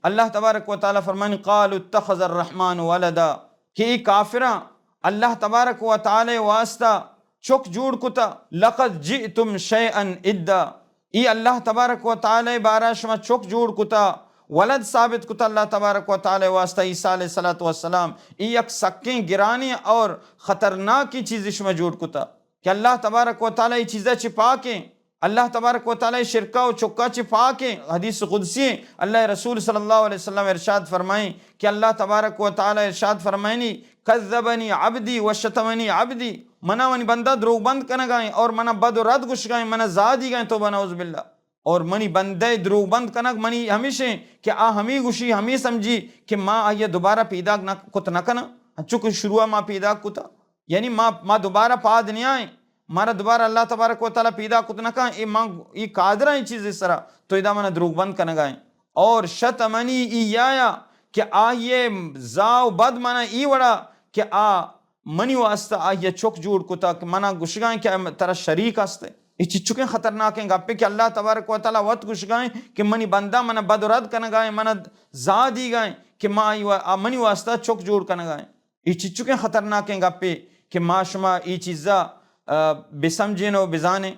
اللہ تبارک و تعالی فرمانی: قالوا اتخذ الرحمن ولدا، کہ ای کافراں اللہ تبارک و تعالی واسطہ چک جوڑ کتا۔ لقد جئتم شیئا ادا، ای اللہ تبارک و تعالی بارہ شما چک جوڑ کتا، ولد ثابت کتا اللہ تبارک و تعالی واسطہ عیسیٰ علیہ الصلوۃ والسلام۔ ای یک سکیں گرانیں اور خطرناکیں چیزے شما جوڑ کتا کہ اللہ تبارک و تعالی ای چیزا چہ پاکیں۔ اللہ تبارک و تعالی شرکا و چکا چہ پاکیں۔ حدیث قدسی، اللہ رسول صلی اللہ علیہ وسلم ارشاد فرمائیں کہ اللہ تبارک و تعالی ارشاد فرمائنی: کذبنی عبدی و شتمنی عبدی، منا منی بندہ دروگ بند کنگائیں اور منا بد و رد گشگائیں، منا زادیگائیں، توبہ نعوذ باللہ۔ اور منی بندہ دروگ بند کنگ منی ہمیشیں کہ آ ہمے گوشی، ہمے سمجھی کہ ما آئیا دوبارہ پیداک نہ کت نہ کناں، انچو کہ شروع ما پیداک کتا۔ یعنی ما، ما دوبارہ پاد نیائیں، مارا دوبارہ اللہ تبارک و تعالی پیدا کت نہ کن، اے ما، اے قادر ایں چیزے سرا، تو ادا منا دروگ بند کنگا ایں۔ اور شتمنی، ای آیا کہ آئیے زا و بد منا ای وڑا کہ آ منی واسطہ آئیے چک جوڑ کتا کہ منا گشگا ایں کہ ترا شریک ہستے۔ اے چچکیں خطرناکیں گپے کہ اللہ تبارک و تعالی وت گشگا ایں کہ منی بندہ منا بد و رد کنگا ایں، منا زا دیگا ایں کہ ما آئی وا-، آ منی واسطہ چک جوڑ کنگا ایں۔ اے چچکیں خطرناکیں گپے کہ ما شما اے چیزا، آ، بسمجھیں و بزانیں۔